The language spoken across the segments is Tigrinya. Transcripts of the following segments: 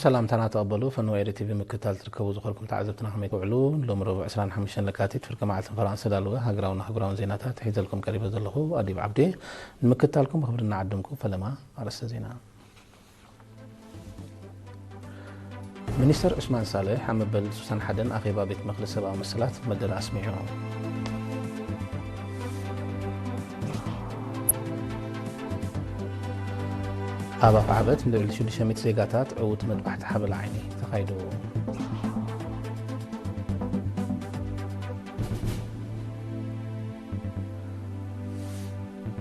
ሰላምታና ተቐበሉ። ፈነወ ኤሪ ቲቪ ምክትታል ትርከቡ ዝኾንኩም ተዓዘብትና ከመይ ትውዕሉ? ሎሚ ረቡዕ ዕስራን ሓሙሽተን ለካቲት ፍርቂ መዓልቲ ፈረንሳ ዝተዳለወ ሃገራውን ኣህጉራውን ዜናታት ሒዘልኩም ቀሪበ ዘለኹ ኣዲብ ዓብዴ። ንምክትታልኩም ብኽብሪ እናዓደምኩ ፈለማ ኣርእስተ ዜና። ሚኒስተር ዑስማን ሳልሕ ኣብ መበል ሱሳን ሓደን ኣኼባ ቤት ምኽሪ ሰብኣዊ መሰላት መደረ ኣስሚዑ። ኣብ ኣፍዓበት ንልዕሊ ሽዱሽተ ሚእቲ ዜጋታት ዕዉት መጥባሕቲ ሓበላ ዓይኒ ተኻይዱ።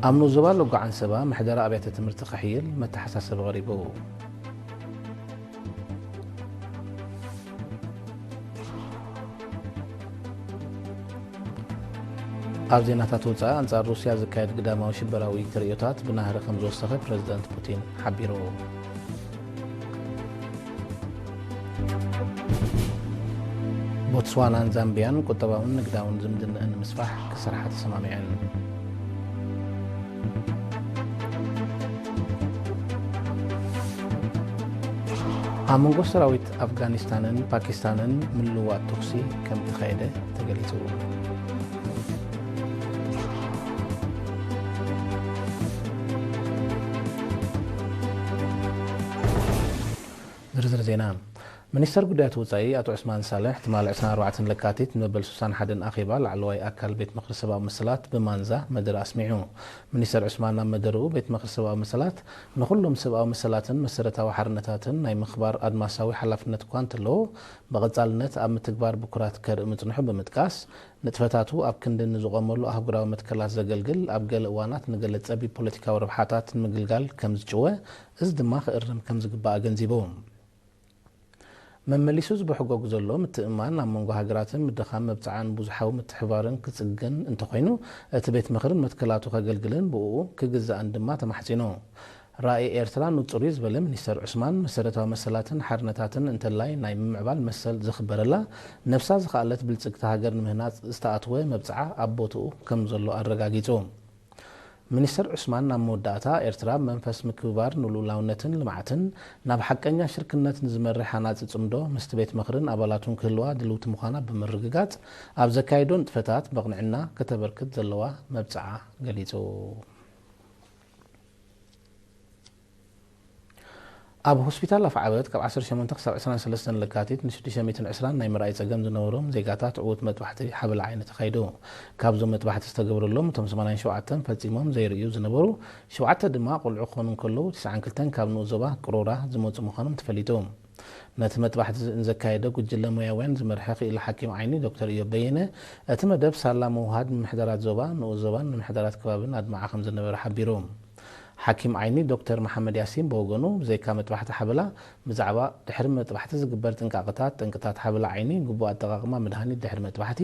ኣብ ንኡስ ዞባ ሎጎ ዓንሰባ ምሕደራ ኣብያተ ትምህርቲ ክሕይል መተሓሳሰቢ ቀሪቡ። ኣብ ዜናታት ወጻኢ፣ ኣንጻር ሩስያ ዝካየድ ግዳማዊ ሽበራዊ ተርእዮታት ብናህሪ ከም ዝወሰኸ ፕረዚደንት ፑቲን ሓቢሩ። ቦትስዋናን ዛምቢያን ቁጠባውን ንግዳውን ዝምድናኣን ንምስፋሕ ክሰርሓ ተሰማሚዐን። ኣብ መንጎ ሰራዊት ኣፍጋኒስታንን ፓኪስታንን ምልውዋጥ ተኹሲ ከም ተኻየደ ተገሊጹ። ዝርዝር ዜና። ሚኒስተር ጉዳያት ወጻኢ ኣቶ ዑስማን ሳልሕ ትማሊ ዕስራን ኣርባዕተን ለካቲት ንመበል ሱሳን ሓደን ኣኼባ ላዕለዋይ ኣካል ቤት ምኽሪ ሰብኣዊ መሰላት ብማንዛ መደረ ኣስሚዑ። ሚኒስተር ዑስማን ኣብ መደርኡ፣ ቤት ምኽሪ ሰብኣዊ መሰላት ንኹሎም ሰብኣዊ መሰላትን መሰረታዊ ሓርነታትን ናይ ምኽባር ኣድማሳዊ ሓላፍነት እኳ እንተለዎ፣ ብቐጻልነት ኣብ ምትግባር ብኩራት ከርኢ ምጽንሑ ብምጥቃስ፣ ንጥፈታቱ ኣብ ክንዲ ንዝቖመሉ ኣህጉራዊ መትከላት ዘገልግል፣ ኣብ ገለ እዋናት ንገለ ጸቢብ ፖለቲካዊ ረብሓታት ንምግልጋል ከም ዝጭወ፣ እዚ ድማ ክእረም ከም ዝግባእ ኣገንዚቡ። መመሊሱ ዝብሕጎግ ዘሎ ምትእምማን ኣብ መንጎ ሃገራትን ምድኻም መብጽዓን ብዙሓዊ ምትሕብባርን ክጽገን እንተኾይኑ፣ እቲ ቤት ምኽርን መትከላቱ ከገልግልን ብእኡ ክግዛእን ድማ ተማሕጺኑ። ራእይ ኤርትራ ንጹር እዩ ዝበለ ሚኒስተር ዑስማን፣ መሰረታዊ መሰላትን ሓርነታትን እንተላይ ናይ ምምዕባል መሰል ዝኽበረላ፣ ነብሳ ዝኸኣለት ብልጽግቲ ሃገር ንምህናጽ ዝተኣትወ መብጽዓ ኣብ ቦትኡ ከም ዘሎ ኣረጋጊጹ። ሚኒስተር ዑስማን ኣብ መወዳእታ፣ ኤርትራ ብመንፈስ ምክብባር ንልኡላውነትን ልምዓትን ናብ ሓቀኛ ሽርክነት ንዝመርሕ ሃናጺ ጽምዶ ምስቲ ቤት ምኽርን ኣባላቱን ክህልዋ ድልውቲ ምዃና ብምርግጋጽ፣ ኣብ ዘካየዶ ንጥፈታት መቕንዕና ከተበርክት ዘለዋ መብጽዓ ገሊጹ። ኣብ ሆስፒታል ኣፍዓበት ካብ ዓሰርተ ሸሞንተ ክሳብ ዕስራን ሰለስተን ለካቲት ንሽዱሽተ ሚእትን ዕስራን ናይ ምርኣይ ጸገም ዝነበሮም ዜጋታት ዕዉት መጥባሕቲ ሓበላ ዓይኒ ተኻይዱ። ካብዞም መጥባሕቲ ዝተገብረሎም እቶም ሰማንያን ሸውዓተን ፈጺሞም ዘይርእዩ ዝነበሩ፣ ሸውዓተ ድማ ቆልዑ ክኾኑ እንከለዉ፣ ትስዓን ክልተን ካብ ንኡስ ዞባ ቅሮራ ዝመጹ ምዃኖም ተፈሊጡ። ነቲ መጥባሕቲ ንዘካየደ ጉጅለ ሞያውያን ዝመርሐ ክኢላ ሓኪም ዓይኒ ዶክተር ኢዮብ በየነ፣ እቲ መደብ ሳላ ምውሃድ ምምሕዳራት ዞባ፣ ንኡስ ዞባን ምምሕዳራት ከባብን ኣድማዓ ከም ዝነበረ ሓቢሩ። ሓኪም ዓይኒ ዶክተር መሓመድ ያሲን ብወገኑ፣ ብዘይካ መጥባሕቲ ሓበላ፣ ብዛዕባ ድሕሪ መጥባሕቲ ዝግበር ጥንቃቐታት፣ ጠንቅታት ሓበላ ዓይኒ፣ ግቡእ ኣጠቓቕማ መድሃኒት ድሕሪ መጥባሕቲ፣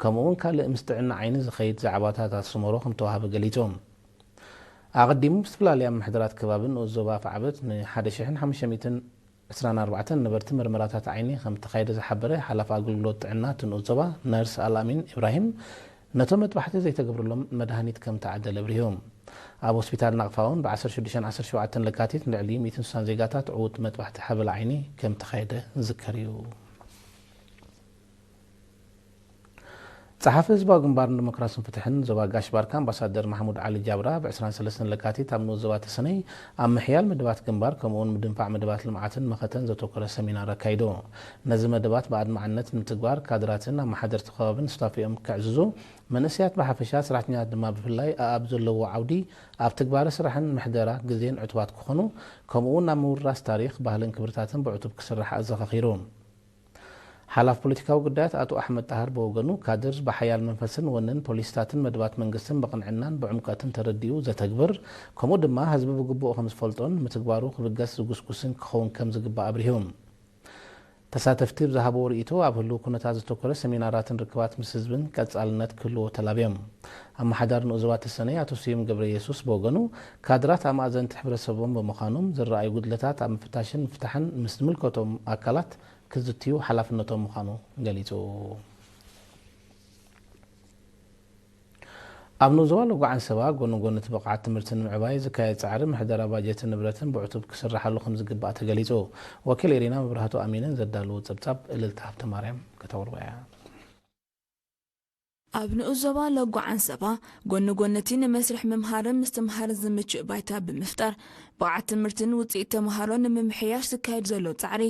ከምኡ'ውን ካልእ ምስ ጥዕና ዓይኒ ዝኸይድ ዛዕባታት ኣስምሮ ከም ተዋህበ ገሊጹ። ኣቐዲሙ፣ ብዝተፈላለያ ምምሕዳራት ከባብን ንኡስ ዞባ ኣፍዓበት ንሓደ ሽሕን ሓሙሽተ ሚእትን ዕስራን ኣርባዕተን ነበርቲ መርመራታት ዓይኒ ከም እተኻየደ ዝሓበረ ሓላፊ ኣገልግሎት ጥዕና እቲ ንኡስ ዞባ ነርስ ኣልኣሚን ኢብራሂም፣ ነቶም መጥባሕቲ ዘይተገብረሎም መድሃኒት ከም እተዓደለ ኣብሪሁ። ኣብ ሆስፒታል ናቕፋ እውን ብ ዓሰርተ ሽዱሽተን ዓሰርተ ሸውዓተን ለካቲት ንልዕሊ ሚእትን ስሳን ዜጋታት ዕዉት መጥባሕቲ ሓበላ ዓይኒ ከም እተኻየደ ዝዝከር እዩ። ጸሓፊ ህዝባዊ ግንባር ንዲሞክራስን ፍትሕን ዞባ ጋሽ ባርካ ኣምባሳደር ማሕሙድ ዓሊ ጃብራ፣ ብ ዕስራን ሰለስተን ለካቲት ኣብ ንኡስ ዞባ ተሰነይ ኣብ ምሕያል መደባት ግንባር፣ ከምኡ'ውን ምድንፋዕ መደባት ልምዓትን መኸተን ዘተኮረ ሰሚናር ኣካይዱ። ነዚ መደባት ብኣድማዕነት ንምትግባር፣ ካድራትን ኣመሓደርቲ ከባብን ስታፍኦም ከዕዝዙ፣ መንእሰያት ብሓፈሻ፣ ሰራሕተኛታት ድማ ብፍላይ፣ ኣኣብ ዘለዎ ዓውዲ ኣብ ትግባረ ስራሕን ምሕደራ ግዜን ዕቱባት ክኾኑ፣ ከምኡ'ውን ኣብ ምውራስ ታሪኽ፣ ባህልን ክብርታትን ብዕቱብ ክስራሕ ኣዘኻኺሩ። ሓላፊ ፖለቲካዊ ጉዳያት ኣቶ ኣሕመድ ጣህር ብወገኑ፣ ካድር ብሓያል መንፈስን ወንን ፖሊሲታትን መደባት መንግስትን ብቕንዕናን ብዕምቀትን ተረዲኡ ዘተግብር፣ ከምኡ ድማ ህዝቢ ብግቡእ ከም ዝፈልጦን ንምትግባሩ ክብገስ ዝጉስጉስን ክኸውን ከም ዝግባእ ኣብሪሁ። ተሳተፍቲ ብዝሃብዎ ርእይቶ፣ ኣብ ህሉው ኩነታት ዘተኮረ ሰሚናራትን ርክባት ምስ ህዝብን ቀጻልነት ክህልዎ ተላብዮም። ኣመሓዳሪ ንኡስ ዞባ ተሰነይ ኣቶ ስዩም ገብረየሱስ ብወገኑ፣ ካድራት ኣማእዘንቲ ሕብረተሰቦም ብምዃኖም፣ ዝረኣዩ ጉድለታት ኣብ ምፍታሽን ምፍታሕን ምስ ዝምልከቶም ኣካላት ክዝትዩ ሓላፍነቶም ምዃኑ ገሊጹ። ኣብ ንኡስ ዞባ ሎጎ ዓንሰባ፣ ጎኒ ጎኒ እቲ ብቕዓት ትምህርቲ ንምዕባይ ዝካየድ ጻዕሪ ምሕደራ ባጀትን ንብረትን ብዕቱብ ክስራሓሉ ከም ዝግባእ ተገሊጹ። ወኪል ኤሪና መብራህቱ ኣሚንን ዘዳለዎ ጸብጻብ እልልታ ሃብተማርያም ከተቕርቦ እያ። ኣብ ንኡስ ዞባ ሎጎ ዓንሰባ፣ ጎኒ ጎኒ እቲ ንመስርሕ ምምሃርን ምስትምሃርን ዝምችእ ባይታ ብምፍጣር፣ ብቕዓት ትምህርትን ውጽኢት ተምሃሮን ንምምሕያሽ ዝካየድ ዘሎ ጻዕሪ፣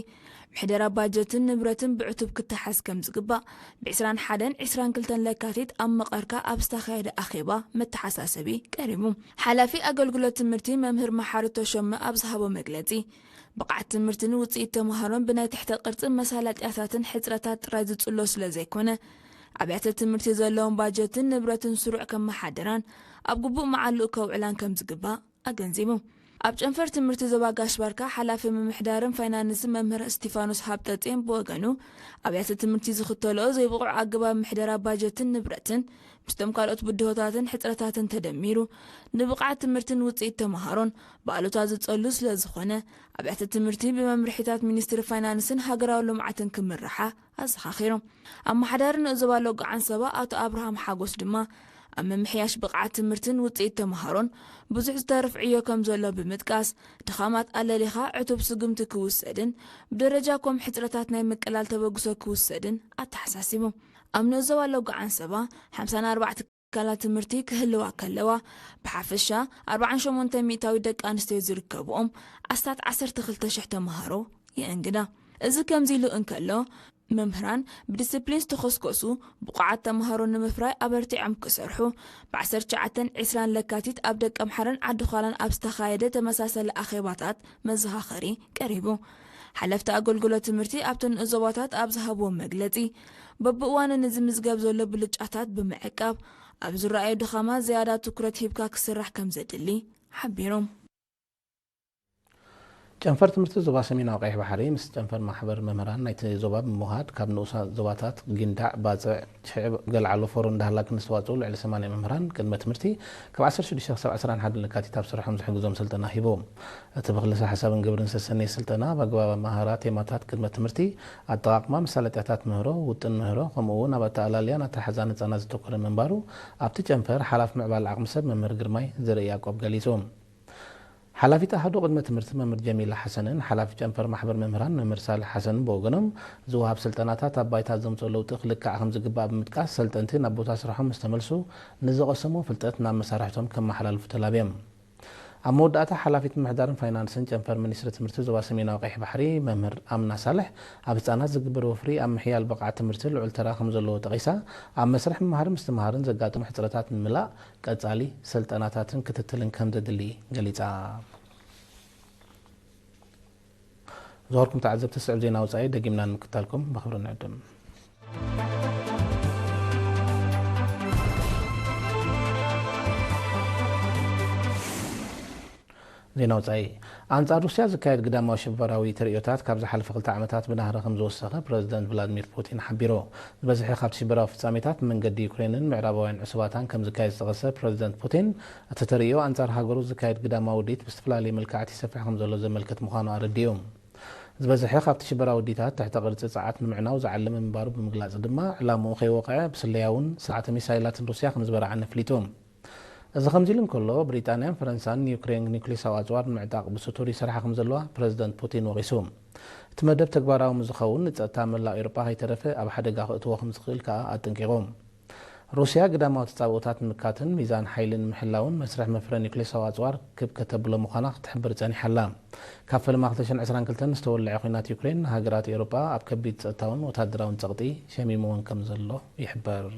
ምሕደራ ባጀትን ንብረትን ብዕቱብ ክተሓዝ ከም ዝግባእ፣ ብ ዕስራን ሓደን ዕስራን ክልተን ለካቲት ኣብ መቐርካ ኣብ ዝተኻየደ ኣኼባ መተሓሳሰቢ ቀሪቡ። ሓላፊ ኣገልግሎት ትምህርቲ መምህር መሓሪ ተሾመ ኣብ ዝሃቦ መግለጺ፣ ብቕዓት ትምህርትን ውጽኢት ተምሃሮን ብናይ ትሕተ ቅርጽን መሳለጥያታትን ሕጽረታት ጥራይ ዝጽሎ ስለ ዘይኮነ፣ ኣብያተ ትምህርቲ ዘለዎም ባጀትን ንብረትን ስሩዕ ከመሓድራን ኣብ ግቡእ መዓልኡ ከውዕላን ከም ዝግባእ ኣገንዚቡ። ኣብ ጨንፈር ትምህርቲ ዞባ ጋሽ ባርካ ሓላፊ ምምሕዳርን ፋይናንስን መምህር እስቲፋኖስ ሃብተጽዮን ብወገኑ፣ ኣብያተ ትምህርቲ ዝኽተልኦ ዘይብቑዕ ኣገባብ ምሕደራ ባጀትን ንብረትን ምስቶም ካልኦት ብድሆታትን ሕጽረታትን ተደሚሩ፣ ንብቕዓት ትምህርትን ውጽኢት ተምሃሮን ብኣሉታ ዝጸሉ ስለ ዝኾነ፣ ኣብያተ ትምህርቲ ብመምርሒታት ሚኒስትሪ ፋይናንስን ሃገራዊ ልምዓትን ክምርሓ ኣዘኻኺሩ። ኣመሓዳሪ ንኡስ ዞባ ሎጎ ዓንሰባ ኣቶ ኣብርሃም ሓጎስ ድማ፣ ኣብ ምምሕያሽ ብቕዓት ትምህርትን ውጽኢት ተምሃሮን ብዙሕ ዝተርፍ ዕዮ ከም ዘሎ ብምጥቃስ፣ ድኻማት ኣለሊኻ ዕቱብ ስጉምቲ ክውሰድን ብደረጃ ኮም ሕጽረታት ናይ ምቅላል ተበግሶ ክውሰድን ኣተሓሳሲቡ። ኣብ ንኡስ ዞባ ሎጎ ዓንሰባ ሓምሳን ኣርባዕተ ትካላት ትምህርቲ ክህልዋ ከለዋ፣ ብሓፈሻ ኣርባዓን ሸሞንተን ሚእታዊት ደቂ ኣንስትዮ ዝርከብኦም ኣስታት ዓሰርተ ክልተ ሽሕ ተምሃሮ የእንግዳ። እዚ ከምዚ ኢሉ እንከሎ፣ መምህራን ብዲስፕሊን ዝተኸስከሱ ብቑዓት ተምሃሮ ንምፍራይ ኣበርቲዖም ክሰርሑ፣ ብ ዓሰርተ ትሽዓተን ዕስራን ለካቲት ኣብ ደቀምሓረን ዓዲ ዃላን ኣብ ዝተኻየደ ተመሳሳሊ ኣኼባታት መዘኻኸሪ ቀሪቡ። ሓለፍቲ ኣገልግሎት ትምህርቲ ኣብተን ንኡስ ዞባታት ኣብ ዝሃብዎ መግለጺ፣ በብእዋኑ ንዝምዝገብ ዘሎ ብልጫታት ብምዕቃብ፣ ኣብ ዝረኣዩ ድኻማት ዝያዳ ትኩረት ሂብካ ክስራሕ ከም ዘድሊ ሓቢሮም። ጨንፈር ትምህርቲ ዞባ ሰሜናዊ ቀይሕ ባሕሪ ምስ ጨንፈር ማሕበር መምህራን ናይቲ ዞባ ብምውሃድ፣ ካብ ንኡሳት ዞባታት ጊንዳዕ፣ ባጽዕ፣ ሽዕብ፣ ገልዓሎ፣ ፎሮ እንዳህላ ክንስተዋጽኡ፣ ልዕሊ ሰማንያ መምህራን ቅድመ ትምህርቲ ካብ ዓሰርተ ሽዱሽተ ክሳብ ዕስራን ሓደን ለካቲት ኣብ ስርሖም ዝሕግዞም ስልጠና ሂቡ። እቲ ብክልሰ ሓሳብን ግብርን ዝተሰነየ ስልጠና፣ ኣብ ኣገባብ ኣመሃህራ፣ ቴማታት ቅድመ ትምህርቲ፣ ኣጠቓቕማ መሳለጥያታት ምህሮ፣ ውጥን ምህሮ፣ ከምኡ እውን ኣብ ኣተኣላልያን ኣተሓሕዛን ህጻናት ዘተኮረ ምንባሩ፣ ኣብቲ ጨንፈር ሓላፊ ምዕባለ ዓቕሚ ሰብ መምህር ግርማይ ዘርኢ ያዕቆብ ገሊጹ። ሓላፊት ኣሃዱ ቅድመ ትምህርቲ መምህር ጀሚላ ሓሰንን ሓላፊ ጨንፈር ማሕበር መምህራን መምህር ሳልሕ ሓሰንን ብወገኖም፣ ዝወሃብ ስልጠናታት ኣብ ባይታ ዘምፅኦ ለውጢ ክልካዕ ከም ዝግባእ ብምጥቃስ፣ ሰልጠንቲ ናብ ቦታ ስርሖም ምስ ተመልሱ፣ ንዝቐሰምዎ ፍልጠት ናብ መሳርሕቶም ከመሓላልፉ ተላብዮም። ኣብ መወዳእታ፣ ሓላፊት ምምሕዳርን ፋይናንስን ጨንፈር ሚኒስትሪ ትምህርቲ ዞባ ሰሜናዊ ቀይሕ ባሕሪ መምህር ኣምና ሳልሕ፣ ኣብ ህፃናት ዝግበር ወፍሪ ኣብ ምሕያል ብቕዓት ትምህርቲ ልዑል ተራ ከም ዘለዎ ጠቒሳ፣ ኣብ መስርሕ ምምሃርን ምስትምሃርን ዘጋጥሙ ሕፅረታት ንምላእ ቀጻሊ ስልጠናታትን ክትትልን ከም ዘድሊ ገሊጻ። ዝኸበርኩም ተዓዘብቲ፣ ስዕብ ዜና ወጻኢ ደጊምና ንምክታልኩም ብኽብሪ ንዕድም። ዜና ወጻኢ። ኣንጻር ሩስያ ዝካየድ ግዳማዊ ሽበራዊ ተርእዮታት ካብ ዝሓለፈ ክልተ ዓመታት ብናህሪ ከም ዝወሰኸ ፕረዚደንት ቭላድሚር ፑቲን ሓቢሩ። ዝበዝሐ ካብቲ ሽበራዊ ፍጻሜታት ብመንገዲ ዩክሬንን ምዕራባውያን ዕሱባታን ከም ዝካየድ ዝጠቐሰ ፕረዚደንት ፑቲን፣ እቲ ተርእዮ ኣንጻር ሃገሩ ዝካየድ ግዳማዊ ውዲት ብዝተፈላለየ መልክዓት ይሰፍሕ ከም ዘሎ ዘመልክት ምዃኑ ኣረዲኡ። ዝበዝሐ ካብቲ ሽበራዊ ውዲታት ትሕተ ቅርጺ ጸዓት ንምዕናው ዝዓለመ ምንባሩ ብምግላጽ ድማ፣ ዕላምኡ ከይወቕዐ ብስለያውን ስርዓተ ሚሳይላትን ሩስያ ከም ዝበርዓነ ኣፍሊጡ። እዚ ከምዚ ኢሉ እንከሎ፣ ብሪጣንያን ፈረንሳን ንዩክሬን ኒውክሌሳዊ ኣጽዋር ንምዕጣቕ ብስቱር ይሰርሓ ከም ዘለዋ ፕረዚደንት ፑቲን ወቒሱ። እቲ መደብ ተግባራዊ ምስ ዝኸውን፣ ንጸጥታ መላእ ኤውሮጳ ከይተረፈ ኣብ ሓደጋ ከእትዎ ከም ዝኽእል ከኣ ኣጠንቂቑ። ሩስያ ግዳማዊ ተጻብኦታት ንምምካትን ሚዛን ሓይሊ ንምሕላውን መስርሕ መፍረ ኒውክሌሳዊ ኣጽዋር ክብ ከተብሎ ምዃና ክትሕብር ጸኒሓ ኣላ። ካብ ፈለማ ክልተ ሽሕን ዕስራን ክልተን ዝተወልዐ ኲናት ዩክሬን ንሃገራት ኤውሮጳ ኣብ ከቢድ ጸጥታውን ወታደራውን ጸቕጢ ሸሚምወን ከም ዘሎ ይሕበር።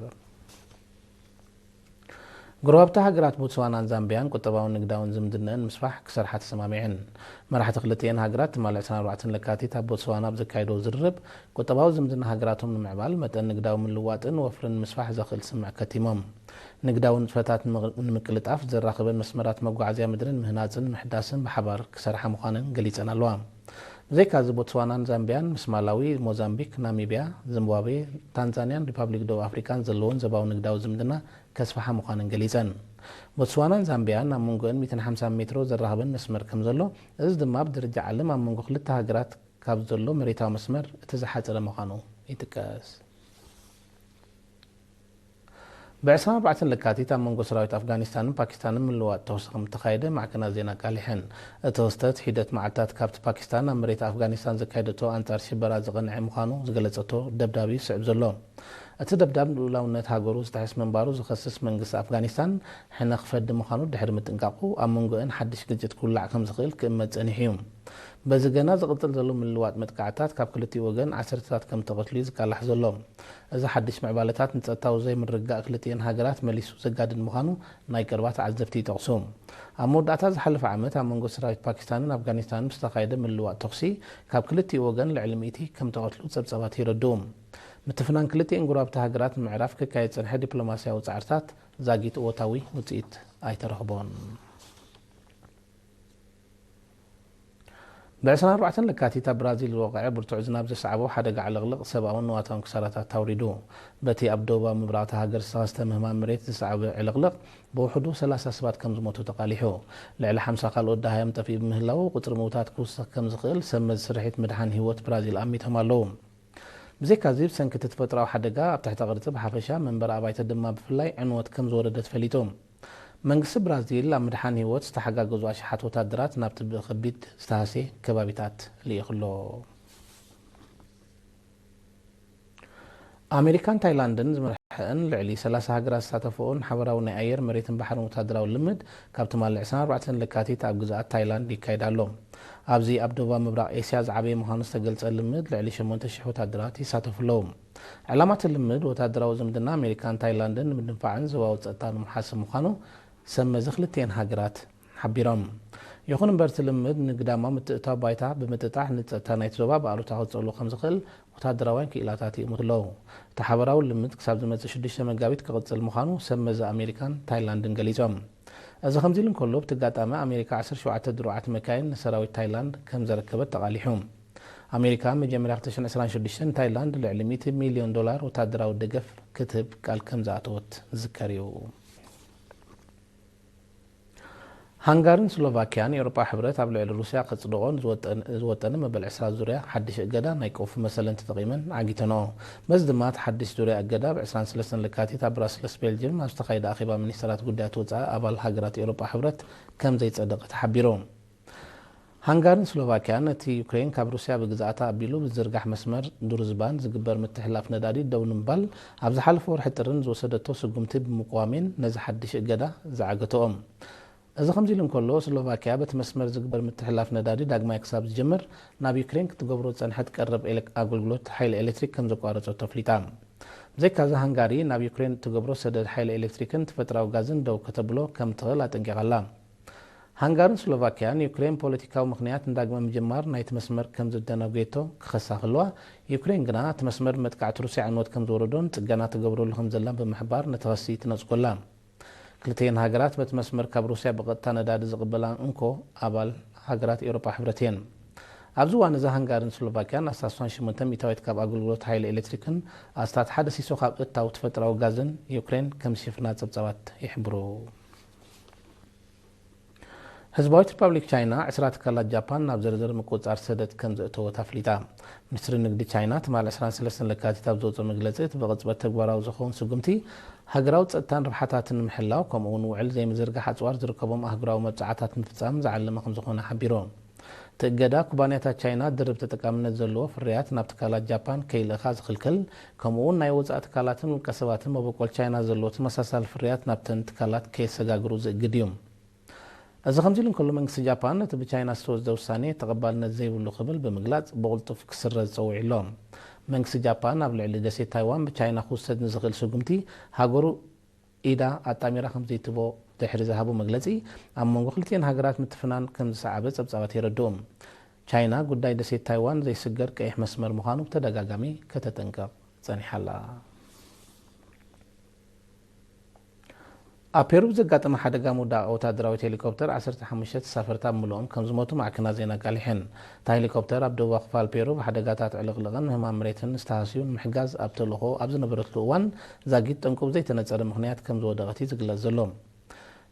ጎረባብቲ ሃገራት ቦትስዋናን ዛምቢያን ቁጠባውን ንግዳውን ዝምድነአን ምስፋሕ ክሰርሓ ተሰማሚዐን። መራሕቲ ክልቲኤን ሃገራት ትማሊ ዕስራን ኣርባዕተን ለካቲት ኣብ ቦትስዋና ኣብ ዘካየድዎ ዝርርብ፣ ቁጠባዊ ዝምድና ሃገራቶም ንምዕባል፣ መጠን ንግዳዊ ምልዋጥን ወፍርን ምስፋሕ ዘኽእል ስምምዕ ከቲሞም። ንግዳዊ ንጥፈታት ንምቕ-፣ ንምቅልጣፍ ዘራኽበን መስመራት መጓዓዝያ ምድርን ምህናጽን ምሕዳስን ብሓባር ክሰርሓ ምዃነን ገሊጸን ኣለዋ። ብዘይካዚ ቦትስዋናን ዛምቢያን ምስ ማላዊ፣ ሞዛምቢክ፣ ናሚብያ፣ ዚምባብዌ፣ ታንዛንያን ሪፓብሊክ ደቡብ ኣፍሪቃን ዘለወን ዞባዊ ንግዳዊ ዝምድና ከስፍሓ ምዃነን ገሊጸን። ቦትስዋናን ዛምቢያን ኣብ መንጎአን ሚእትን ሓምሳን ሜትሮ ዘራኽበን መስመር ከም ዘሎ፣ እዚ ድማ ብደረጃ ዓለም ኣብ መንጎ ክልተ ሃገራት ካብ ዘሎ መሬታዊ መስመር እቲ ዝሓጸረ ምዃኑ ይጥቀስ። ብ ዕስራን ኣርባዕተን ለካቲት ኣብ መንጎ ሰራዊት ኣፍጋኒስታንን ፓኪስታንን ምልውዋጥ ተኹሲ ከም እተኻየደ ማዕከናት ዜና ኣቃሊሐን። እቲ ክስተት ሒደት መዓልታት ካብቲ ፓኪስታን ኣብ መሬት ኣፍጋኒስታን ዘካየደቶ ኣንጻር ሽበራ ዝቐንዐ ምዃኑ ዝገለጸቶ ደብዳብ እዩ ዝስዕብ ዘሎ። እቲ ደብዳብ ንልኡላውነት ሃገሩ ዝጥሕስ ምንባሩ ዝኸስስ መንግስቲ ኣፍጋኒስታን ሕነ ክፈዲ ምዃኑ ድሕሪ ምጥንቃቑ ኣብ መንጎአን ሓድሽ ግጭት ክውላዕ ከም ዝኽእል ክእመት ጸኒሑ እዩ። በዚ ገና ዝቕጽል ዘሎ ምልውዋጥ መጥቃዕትታት ካብ ክልቲኡ ወገን ዓሰርተታት ከም እተቐትሉ እዩ ዝቃላሕ ዘሎ። እዚ ሓድሽ ምዕባለታት ንጸጥታዊ ዘይምርግጋእ ክልቲኤን ሃገራት መሊሱ ዘጋድድ ምዃኑ ናይ ቀረባ ተዓዘብቲ ይጠቕሱ። ኣብ መወዳእታ ዝሓለፈ ዓመት ኣብ መንጎ ሰራዊት ፓኪስታንን ኣፍጋኒስታንን ብዝተኻየደ ምልውዋጥ ተኹሲ ካብ ክልቲኡ ወገን ልዕሊ ሚእቲ ከም ተቐትሉ ጸብጻባት የረድኡ። ምትፍናን ክልቲኤን ጎረባብቲ ሃገራት ንምዕራፍ ክካየድ ዝጸንሐ ዲፕሎማስያዊ ጻዕርታት ዛጊት እወታዊ ውጽኢት ኣይተረኽቦን። ብ ዕስራን ኣርባዕተን ለካቲት ኣብ ብራዚል ዝወቕዐ ብርቱዕ ዝናብ ዘስዓቦ ሓደጋ ዕልቕልቕ ሰብኣውን ንዋታውን ክሳራታት ኣውሪዱ። በቲ ኣብ ደቡባዊ ምብራቕ እታ ሃገር ዝተኸስተ ምህማም መሬት ዘስዓበ ዕልቕልቕ ብውሕዱ ሰላሳ ሰባት ከም ዝሞቱ ተቓሊሑ። ልዕሊ ሓምሳ ካልኦት ደሃዮም ጠፊኡ ብምህላዉ ቁጽሪ ምዉታት ክውስኽ ከም ዝኽእል ሰብ መዚ ስርሒት ምድሓን ህይወት ብራዚል ኣሚቶም ኣለዉ። ብዘይካዚ ብሰንኪ እቲ ተፈጥሮኣዊ ሓደጋ ኣብ ትሕተ ቅርጺ ብሓፈሻ መንበሪ ኣባይቲ ድማ ብፍላይ ዕንወት ከም ዝወረደ ተፈሊጡ። መንግስቲ ብራዚል ኣብ ምድሓን ህይወት ዝተሓጋገዙ ኣሽሓት ወታደራት ናብቲ ብኸቢድ ዝተሃስየ ከባቢታት ልኢኹ ኣሎ። ኣሜሪካን ታይላንድን ዝመርሐአን ልዕሊ ሰላሳ ሃገራት ዝሳተፈኦን ሓበራዊ ናይ ኣየር፣ መሬትን ባሕርን ወታደራዊ ልምድ ካብ ትማሊ ዕስራን ኣርባዕተን ለካቲት ኣብ ግዝኣት ታይላንድ ይካየድ ኣሎ። ኣብዚ ኣብ ደቡባዊ ምብራቕ ኤስያ ዝዓበየ ምዃኑ ዝተገልጸ ልምድ ልዕሊ ሸሞንተ ሽሕ ወታደራት ይሳተፉ ኣለዉ። ዕላማ እቲ ልምድ ወታደራዊ ዝምድና ኣሜሪካን ታይላንድን ንምድንፋዕን ዞባዊ ጸጥታ ንምሓስብ ምዃኑ ሰብ መዚ ክልቲኤን ሃገራት ሓቢሮም። ይኹን እምበር እቲ ልምድ ንግዳማዊ ምትእትታው ባይታ ብምጥጣሕ ንጸጥታ ናይቲ ዞባ ብኣሉታ ክጸልዎ ከም ዝኽእል ወታደራውያን ክኢላታት ይእምቱ ኣለዉ። እቲ ሓበራዊ ልምድ ክሳብ ዝመጽእ ሽዱሽተ መጋቢት ክቕጽል ምዃኑ ሰብ መዚ ኣሜሪካን ታይላንድን ገሊጾም። እዚ ከምዚ ኢሉ እንከሎ፣ ብቲ ኣጋጣሚ ኣሜሪካ ዓሰርተ ሸውዓተ ድሩዓት መካይን ንሰራዊት ታይላንድ ከም ዘረከበት ተቓሊሑ። ኣሜሪካ መጀመርያ ክልተ ሽሕን ዕስራን ሽዱሽተን ንታይላንድ ልዕሊ ሚእቲ ሚልዮን ዶላር ወታደራዊ ደገፍ ክትህብ ቃል ከም ዝኣተወት ዝዝከር እዩ። ሃንጋርን ስሎቫክያን የውሮጳ ሕብረት ኣብ ልዕሊ ሩስያ ከጽድቖ ንዝወጠን-፣ ዝወጠነ መበል ዕስራ ዙርያ ሓድሽ እገዳ ናይ ቀውፊ መሰለን ተጠቒመን ዓጊተንኦ። በዚ ድማ እቲ ሓድሽ ዙርያ እገዳ ብ ዕስራን ሰለስተን ለካቲት ኣብ ብራስለስ ቤልጅም ኣብ ዝተኻየደ ኣኼባ ሚኒስተራት ጉዳያት ወጻኢ ኣባል ሃገራት ኤውሮጳ ሕብረት ከም ዘይጸደቐ ተሓቢሩ። ሃንጋርን ስሎቫክያን ነቲ ዩክሬን ካብ ሩስያ ብግዝኣታ ኣቢሉ ብዝዝርጋሕ መስመር ድሩዝባን ዝግበር ምትሕልላፍ ነዳዲ ደው ንምባል ኣብ ዝሓለፈ ወርሒ ጥሪ ንዝወሰደቶ ስጉምቲ ብምቅዋሜን ነዚ ሓድሽ እገዳ ዝዓገተኦ። እዚ ከምዚ ኢሉ እንከሎ፣ ስሎቫክያ በቲ መስመር ዝግበር ምትሕልላፍ ነዳዲ ዳግማይ ክሳብ ዝጅምር ናብ ዩክሬን ክትገብሮ ዝጸንሐት ቀረብ ኤሌክ-፣ ኣገልግሎት ሓይሊ ኤሌክትሪክ ከም ዘቋረጸቶ ኣፍሊጣ። ብዘይካዚ ሃንጋሪ ናብ ዩክሬን እትገብሮ ሰደድ ሓይሊ ኤሌክትሪክን ተፈጥራዊ ጋዝን ደው ከተብሎ ከም ትኽእል ኣጠንቂቓ ኣላ። ሃንጋርን ስሎቫክያን ዩክሬን ፖለቲካዊ ምኽንያት ንዳግመ ምጅማር ናይቲ መስመር ከም ዘደናጉየቶ ክኸሳ ከለዋ፣ ዩክሬን ግና እቲ መስመር ብመጥቃዕቲ ሩስያ ዕንወት ከም ዝወረዶን ጽገና ትገብረሉ ከም ዘላን ብምሕባር ነቲ ኸሲ ትነጽጎ ኣላ። ክልቲኤን ሃገራት በቲ መስመር ካብ ሩስያ ብቐጥታ ነዳዲ ዝቕበላ እንኮ ኣባል ሃገራት ኤውሮጳ ሕብረት እየን። ኣብዚ እዋን እዚ ሃንጋርን ስሎቫክያን ኣስታት ሸሞንተ ሚእታዊት ካብ ኣገልግሎት ሓይሊ ኤሌክትሪክን ኣስታት ሓደ ሲሶ ካብ እታው ተፈጥራዊ ጋዝን ዩክሬን ከም ዝሽፍና ጸብጻባት ይሕብሩ። ህዝባዊት ሪፓብሊክ ቻይና ዕስራ ትካላት ጃፓን ናብ ዝርዝር ምቁጽጻር ሰደድ ከም ዘእተወት ኣፍሊጣ። ሚኒስትሪ ንግዲ ቻይና ትማሊ ዕስራን ሰለስተን ለካቲት ኣብ ዘውፅኦ መግለፂ፣ እቲ ብቕጽበት ተግባራዊ ዝኸውን ስጉምቲ ሃገራዊ ጸጥታን ረብሓታትን ንምሕላው፣ ከምኡ እውን ውዕል ዘይምዝርጋሕ ኣጽዋር ዝርከቦም ኣህጉራዊ መብጽዓታት ንምፍጻም ዝዓለመ ከም ዝኾነ ሓቢሩ። እቲ እገዳ፣ ኩባንያታት ቻይና ድርብ ተጠቃምነት ዘለዎ ፍርያት ናብ ትካላት ጃፓን ከይልእኻ ዝኽልክል፣ ከምኡ እውን ናይ ወጻኢ ትካላትን ውልቀ ሰባትን መበቆል ቻይና ዘለዎ ተመሳሳሊ ፍርያት ናብተን ትካላት ከየሰጋግሩ ዝእግድ እዩ። እዚ ከምዚ ኢሉ እንከሎ፣ መንግስቲ ጃፓን ነቲ ብቻይና ዝተወስደ ውሳኔ ተቐባልነት ዘይብሉ ክብል ብምግላጽ፣ ብቕልጡፍ ክስረዝ ጸዊዑ ኣሎ። መንግስቲ ጃፓን ኣብ ልዕሊ ደሴት ታይዋን ብቻይና ክውሰድ ንዝኽእል ስጉምቲ፣ ሃገሩ ኢዳ ኣጣሚራ ከም ዘይትቦ ድሕሪ ዝሃቦ መግለጺ፣ ኣብ መንጎ ክልቲኤን ሃገራት ምትፍናን ከም ዝሰዓበ ጸብጻባት የረድኡ። ቻይና ጉዳይ ደሴት ታይዋን ዘይስገር ቀይሕ መስመር ምዃኑ ብተደጋጋሚ ከተጠንቅቕ ጸኒሓ ኣላ። ኣብ ፔሩ ብዘጋጠመ ሓደጋ ምውዳቕ ወታደራዊት ሄሊኮፕተር፣ ዓሰርተ ሓሙሽተ ተሳፈርቲ ኣብ ምሉኦም ከም ዝሞቱ ማዕከናት ዜና ኣቃሊሐን። እታ ሄሊኮፕተር ኣብ ደቡባዊ ክፋል ፔሩ ብሓደጋታት ዕልቕልቕን ምህማም መሬትን ዝተሃስዩ ንምሕጋዝ ኣብ ተልእኾ ኣብ ዝነበረትሉ እዋን፣ ዛጊት ጠንቁ ብዘይተነጸረ ምኽንያት ከም ዝወደቐት እዩ ዝግለጽ ዘሎ።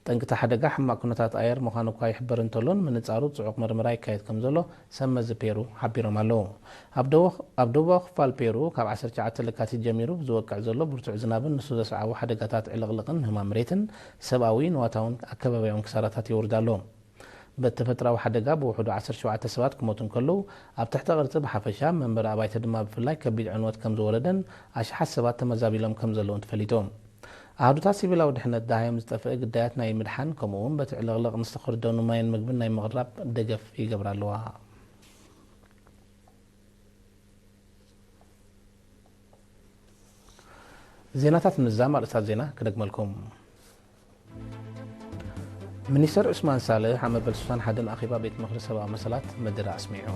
ጠንቂ እቲ ሓደጋ ሕማቕ ኩነታት ኣየር ምዃኑ እኳ ይሕበር እንተሎ፣ ንምንጻሩ ጽዑቕ መርመራ ይካየድ ከም ዘሎ ሰብ መዚ ፔሩ ሓቢሮም ኣለዉ። ኣብ ደቡብ፣ ኣብ ደቡባዊ ክፋል ፔሩ ካብ ዓሰርተ ትሽዓተ ለካቲት ጀሚሩ ብዝወቅዕ ዘሎ ብርቱዕ ዝናብን ንሱ ዘስዓቦ ሓደጋታት ዕልቕልቕን ምህማም መሬትን ሰብኣዊ፣ ንዋታውን ኣከባቢያውን ክሳራታት የውርድ ኣሎ። በቲ ተፈጥሮኣዊ ሓደጋ ብውሕዱ ዓሰርተ ሸውዓተ ሰባት ክሞቱ እንከለዉ፣ ኣብ ትሕተ ቅርጺ ብሓፈሻ፣ መንበሪ ኣባይቲ ድማ ብፍላይ ከቢድ ዕንወት ከም ዝወረደን ኣሽሓት ሰባት ተመዛቢሎም ከም ዘለዉን ተፈሊጡ። ኣሃዱታት ሲቪላዊ ድሕነት ደሃዮም ዝጠፍአ ግዳያት ናይ ምድሓን፣ ከምኡ እውን በቲ ዕልቕልቕ ንዝተኸርደኑ ማይን ምግብን ናይ ምቕራብ ደገፍ ይገብራ ኣለዋ። ዜናታት ምዛም ኣርእስታት ዜና ክደግመልኩም። ሚኒስተር ዑስማን ሳልሕ ኣብ መበል ስሳን ሓደን ኣኼባ ቤት ምኽሪ ሰብኣዊ መሰላት መደረ ኣስሚዑ።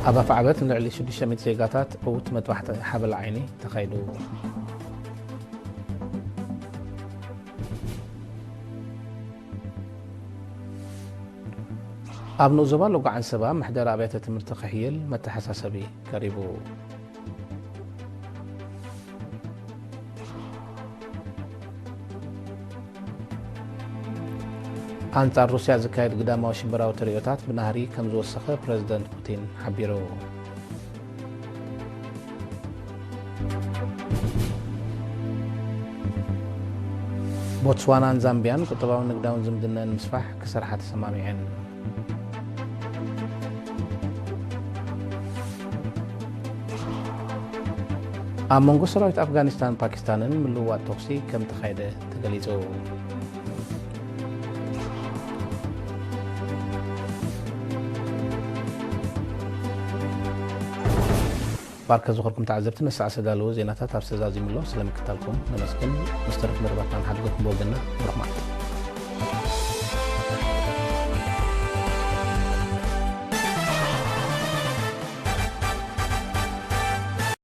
ኣብ ኣፍዓበት ንልዕሊ ሽዱሽተ ሚእቲ ዜጋታት ዕዉት መጥባሕቲ ሓበላ ዓይኒ ተኻይዱ። ኣብ ንኡስ ዞባ ሎጎ ዓንሰባ ምሕደራ ኣብያተ ትምህርቲ ክሕይል መተሓሳሰቢ ቀሪቡ። ኣንጻር ሩስያ ዝካየድ ግዳማዊ ሽበራዊ ተርእዮታት ብናህሪ ከም ዝወሰኸ ፕረዚደንት ፑቲን ሓቢሩ። ቦትስዋናን ዛምቢያን ቁጠባውን ንግዳውን ዝምድነን ምስፋሕ ክሰርሓ ተሰማሚዐን። ኣብ መንጎ ሰራዊት ኣፍጋኒስታን ፓኪስታንን ምልውዋጥ ተኹሲ ከም ተኻየደ ተገሊጹ። ባርከ ዝኾርኩም ተዓዘብቲ፣ ነሰዓ ዝተዳለወ ዜናታት ኣብ ዝተዛዚሙ ኣሎ። ስለምክታልኩም ነመስግን። ምስ ተረፍ መደባትና ንሓድገኩም ብወገንና ብሩኽ መዓልቲ።